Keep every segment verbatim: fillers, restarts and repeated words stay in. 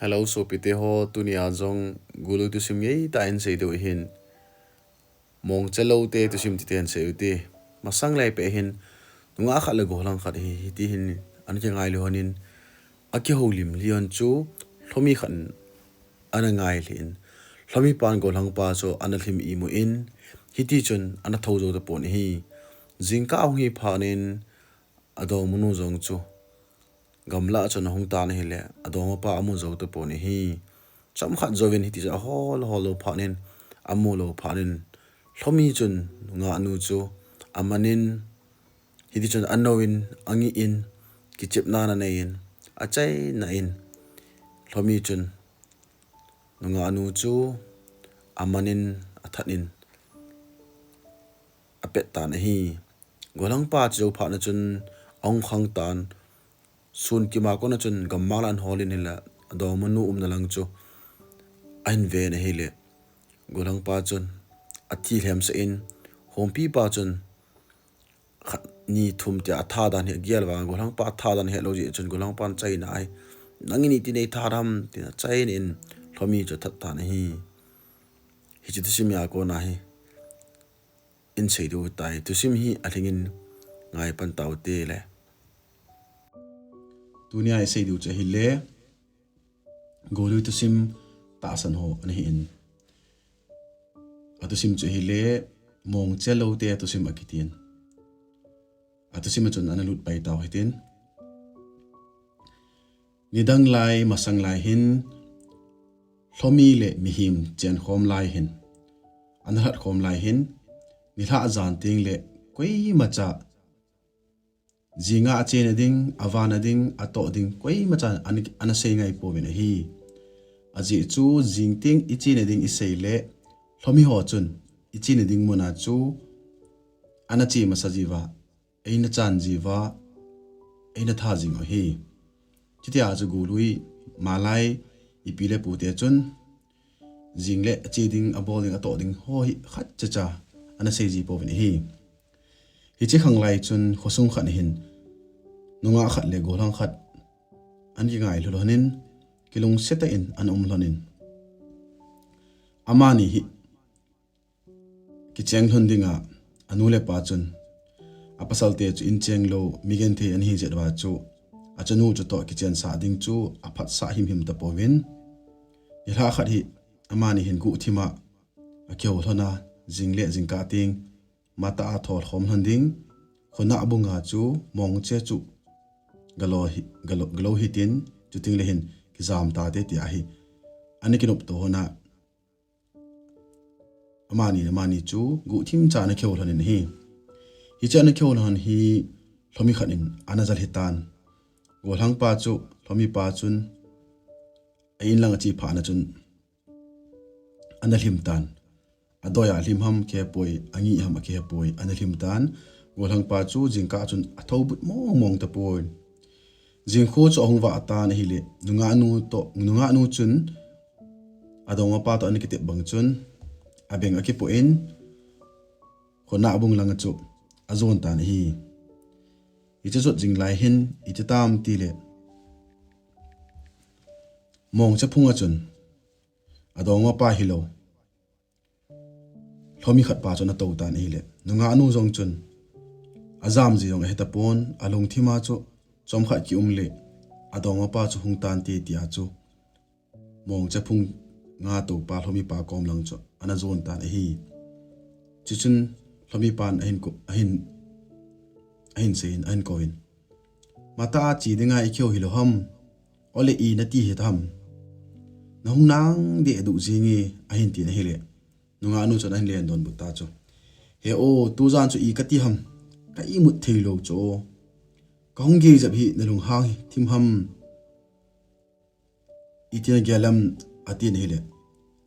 Hello, sopite ho, tunia jong golui thusim ngeitah in sei diu ahin. Mongcha loute thusim tite hin sei ute. Masang lai peh hin, nungah khat le gollhang khat hi, hiti hin, ana kingailu lhonin, akihoulim lhon chu, lhomi khat in, ana ngailhe in. Lhomi pan gollhang pa chu, ana lhim imu in, hiti chun, ana thou jou tapon ahi. Jingkah ahung hi phat in, adongmanu jong chu, gamlah chun ahung tan ahile, adongmapa amu jou tapon ahi. Chomkhat jouvin hiti chun ahol hol lou phat in, amu lou phat in, lhomi chun nungahnu chu, amanin, hiti chun anouvin, angih in, kichepna ana nei in, achaina in, lhomi chun, nungahnu chu, amanin, athat in, apet tan ahi. Gollhang pa chu jou phat na chun, ahung khang tan, sun kima kona chun, gammang lah in ahol in ahile, adongmanu umna lang chu, ahin ven ahile, gollhang pa chun, athi lhemsah in, humpi pa chun, khat ni thum tia atha dan hi agel vang, gollhang pa atha dan ahet lou jeh chun, gollhang pan achaina ahi. Nangin iti nei that ham, tin achaina in, lhomi chu athat tan ahi. Hiche thusim hi akona hi, in sei diu tai, thusim hi alhingin ngai pan taute le. Tunia isei diu chu ahile, golui thusim tahsan ho ana hin. Athusim chu ahile, mongcha loute athusim akitin. Athusim a chun ana lut pai tau hitin. Nidang lai, masang lai hin, lhomi le mihem chenkhom lai hin, ana lhat khom lai hin, nilhah jan teng le koimacha jinga achena ding, avana ding, atoh ding, koimacha ana, ana sei ngai pouvin ahi. Ajeh chu jing teng ichena ding isei le, lhomi ho chun ichena ding muna chu ana che masa jiuva, eina chan jiuva, eina that jing u ahi. Chutia chu golui, malai, ipi le pute chun, jing le ache ding, abol ding, atoh ding ho hi khatcha cha ana sei ji pouvin ahi. Hiche khang lai chun khosung khat hin, nungah khat le gollhang khat, ana kingailu lhonin, kilungset tah in ana um lhonin, amani hi, kicheng lhon dinga, anu le apa chun, apasalte chu incheng lou, migenthei ana hi jeh uva chu, achanu chutoh kichensah ding chu aphatsah himhim tapouvin. Nilhah khat hi, amani hin guhthima akihou lhona, jing le jingkah teng, matah a thol khom lhon ding, khonah bunga chu mongcha chu galo hi, galo, galo hitin, chuteng le hin kijam tate tia hi, ana kinopto lhona, amani, amani chu guhthim cha ana kihou lhonin ahi. Hiche ana kihou lhon hi lhomi khat in ana jal hitan. Gollhang pa chu lhomi pa chun a-in lang ache phat na chun ana lhim tan. Adoiya lhim ham kihepoi, angih ham akihepoi, ana lhim tan. Gollhang pa chu jingkah chun athou but mong mong tapon. Jingkhu chu ahung vah tan ahile, nungahnu toh, nungahnu chun, adongmapa toh ana kitep bang chun, abeng akipoh in, khonah bung langa chu ajon tan ahi. Hiche jot jing lai hin, iti tam tile, mongcha phunga chun, adongmapa hilou, lhomi khat pa chu ana tou tan ahile, nungahnu jong chun, ajam ji jong ahetapon, alungthima chu, chomkhat kium le, adongmapa chu hung tante tia chu, mongcha phunga toupa lhomipa kom lang chu ana jon tan ahi. Chuchun lhomipan ahin ko, ahin, ahin seiyin, ahin kouvin. Matah a che dinga ikihou hilou ham? Ole i nati hita ham? Nahung nang deh duh jinge, ahin tin ahile, nungahnu chun ahin len donbut ta chu, he o, tujan chu i kati ham? Ka imut theilou chu. Kahung gei jep hi nalunghang thim ham? Iti nagel em? Atin ahile,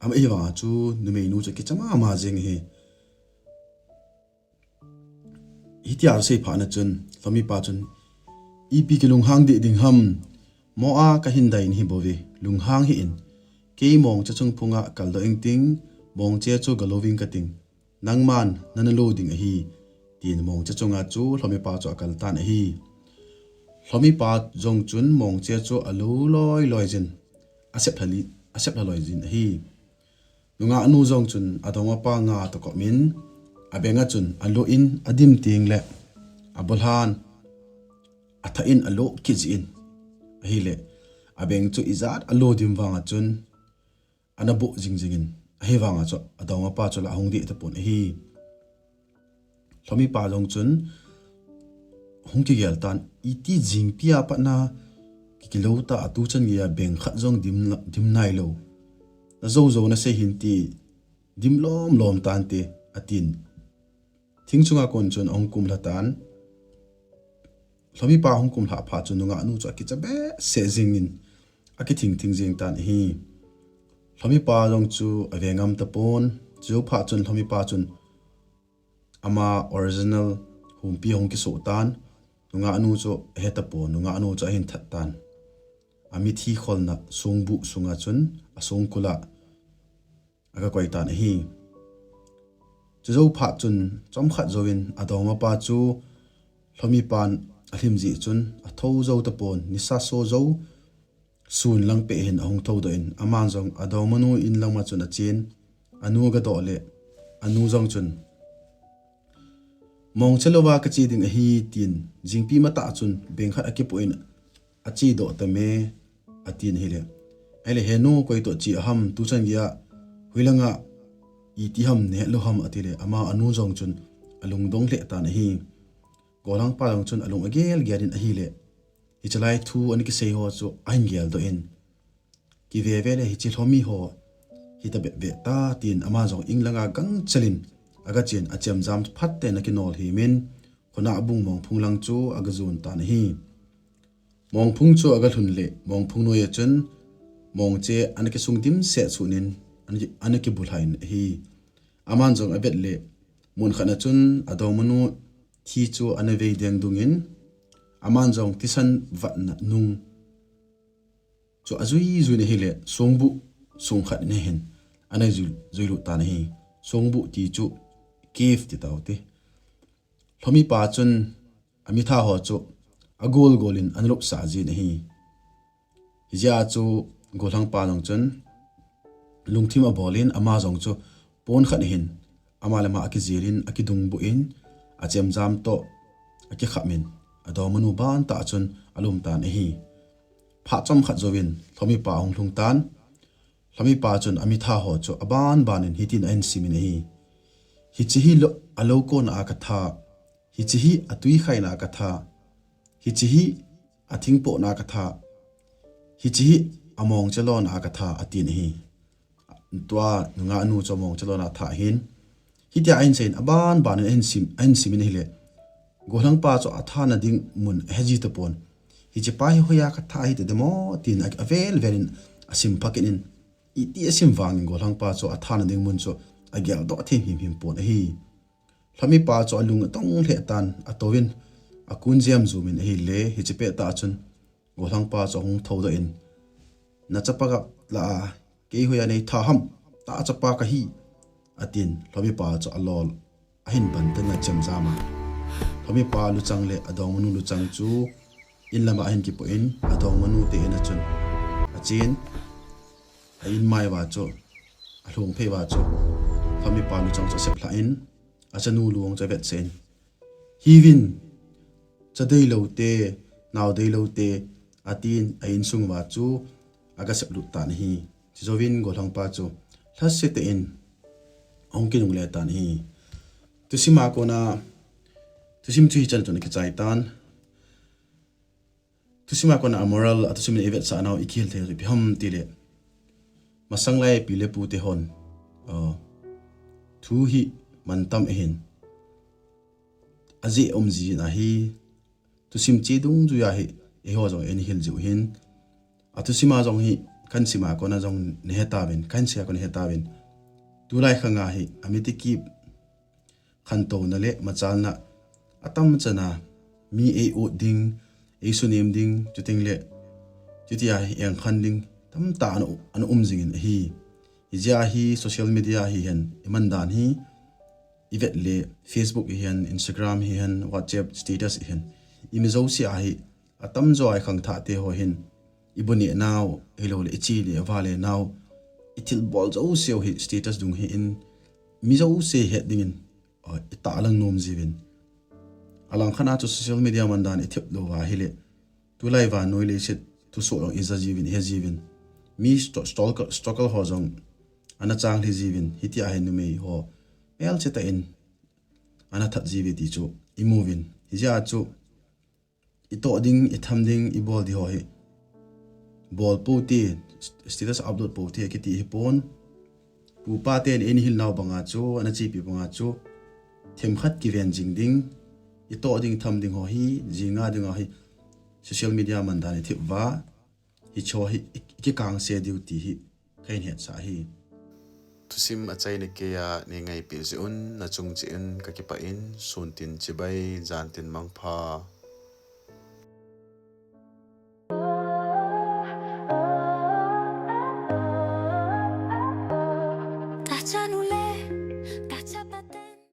ama hivanga chu numeinu chu akicha mama jeng ahi. Hitia asei phat na chun, lhomipa chun, ipi kilunghang deh ding ham? Mo a kahin dai in ahibouve, lunghang hih in. Kei mongcha chung phunga kaldoh ingting, mongcha chu galouving kating. Nangman nana lo ding ahi, tin mongcha chunga chu lhomipa chu akal tan ahi. Lhomipa jong chun mongcha chu alo loi loi jin, asep lhali, asep lhaloi jin ahi. Nungah nu jong chun adongmapa nga toh kop in, abeng a chun alut in adim teng le abulhan athah in alut kit jin ahile, abeng chu ijat alut dim vang a chun ana buh jingjing in, ahivang a chu adongmapa chu la ahung deh tapon ahi. Lhomipa jong chun hung kigel tan, iti jingpi a patna kikilou ta a, tuchan geiya beng khat jong dim, dim nailou. Na jou jou na sei hinte, dim lom lom tante, atin. Thing chunga kon chun ahung kumlha tan. Lhomipa ahung kumlha phat chun nungah nu chu akicha behseh jing in, akithing thing jing tan ahi. Lhomipa jong chu ave ngam tapon, chujou phat chun lhomipa chun ama original humpi ahung kisoh tan, nungah nu chu ahe tapon, nungah nu chu ahin that tan. Amithi kholna songbuh sunga chun asongkul a aga koi tan ahi. Chujou phat chun chomkhat jouvin adongmapa chu lhomipan alhim jeh chun atho jou tapon, nisa so jou sun lang peh hin ahung thodoh in, aman jong adongmanu in lama chun achen, anu agadoh le, anu jong chun, "Mong che louva kache ding ahi," tin, jingpi matah chun beng khat akipoh in, "Achedoh tame," atin ahile, ahile, "Henu, koi toh che aham, tuchan geiya hoilanga iti ham nahet lou ham?" atile, ama anu jong chun alungdong lheh tan ahi. Gollhangpa jong chun alung agel gel in ahile, hiche lai thu ana kisei ho chu ahin geldoh in, "Kive ve le hiche lhomi ho hita bep ve ta," tin ama jong inglanga gangchel in agachen, achemjam phat tah in akinol him in, khonung bung mongphung lang chu aga jon tan ahi. Mongphung chu aga lhun le, mongphung noiya chun mong che ana kisung dimset suh in, ana ki, ana kibulhai in ahi. Aman jong avet le, mun khat na chun adongmanu thi chu ana vei deng dung in, aman jong thisan vatna nung chu ajui jui in ahile, songbuh sung khat na hin ana jui, jui lut tan ahi. Songbuh ti chu cave ti tau te. Lhomipa chun amitha ho chu agol gol in ana lupsah jin ahi. Hijeh a chu gollhangpa jong chun lungthim abol in, ama jong chu pon khat hin ama le ama akijil in, akidungbuh in, achemjam toh akikham in, adongmanu ban tah chun alum tan ahi. Phat chomkhat jouvin lhomipa ahung lhung tan. Lhomipa chun amitha ho chu aban ban in hitin ahin sim in ahi. "Hiche hi lo, alou kona a katha, hiche hi atui khaina a katha, hiche hi athing pohna a katha, hiche hi among che lona a katha," atin ahi. Tua nungah nu chu among che lona atha ahin. Hitia ahin seiyin aban ban in ahin sim, ahin sim in ahile, gollhangpa chu athana ding mun ahe ji tapon. "Hiche pa hi hoiya katha ahi tadem o," tin a, avel vel in asim phah kit in, iti asim vangin gollhangpa chu athana ding mun chu ageldoh thim him him pon ahi. Lhomipa chu alung adong lheh tan, atouvin akun jemjum in ahile, hiche pettah chun gollhangpa chu ahung thodoh in, "Na chapa gap lah a kei hoiya nei tha ham, ta chapa kahi," atin, lhomipa chu alol ahin ban tan achemjam a. Lhomipa luchang le adongmanu luchang chu in lama ahin kipoh in, adongmanu te in a chun achen, a in mai uva chu, alhung phei uva chu lhomipa luchang chu asep lhah in, achanu lung chu avetsah in, "Hiuvin, cha deilou te, nao deilou te," atin, a insung uva chu aga sep lut tan ahi. Chujouvin gollhangpa chu lhasetah in ahung kinungle tan ahi. Thusim a kona, thusim chu hichan chun akichai tan. Thusim a kona a moral a thusim in ivetsah nau ikihil thei u chu ipi ham tile, masang lai pi le pu te hon, uh, thu hi mantam ahin, ajeh um jin ahi, thusim che dungjui a hi eiho jong eihil jiu hin, a thusim a jong hi kahin sim a kona jong nahe tauvin, kahin sei a kona nahe tauvin, tulai khang a hi amiti kip khantouna le machalna atam chana mi ei-ut ding, eisunem ding, chuteng le chutia hi engkhan ding tamtah ana, ana um jingin ahi. Hijeh a hi social media hihen iman dan hi ivet le, Facebook hihen, Instagram hihen, WhatsApp status hihen, imi jouse a hi atamjo a ikhangthah te ho hin i bu neh nau, ahilou le i chi le va le nau, i thil bol jouse u hi status dung hi in, mi jouse het dingin, uh, i tahlang nom jiuvin. Alang khat a chu social media man dan i thep lou va ahile, tulai vannoi leiset thusoh jong i ja jiuvin, i he jiuvin. Mi sto-, stalker, stalker ho jong ana chang lhi jiuvin, hitia hi numei ho melchih tah in ana that jiuve ti chu i mu uvin. Hijeh a chu i toh ding, i tham ding, i bol ding ho hi bol pou te, status upload pou te kiti hi pon. Pu pa ten eihil nau banga chu, ana chepi banga chu, themkhat kiven jing ding, i toh ding, tham ding ho hi, jinga dinga hi, social media man dan i thep va, hicho hi i, i kikangse diu ti hi ka hin hetsah ahi. Thusim achaina keiya nei ngaipi jeh un, na chung cheh un ka kipah in, sun tin chibai, jan tin mangpha.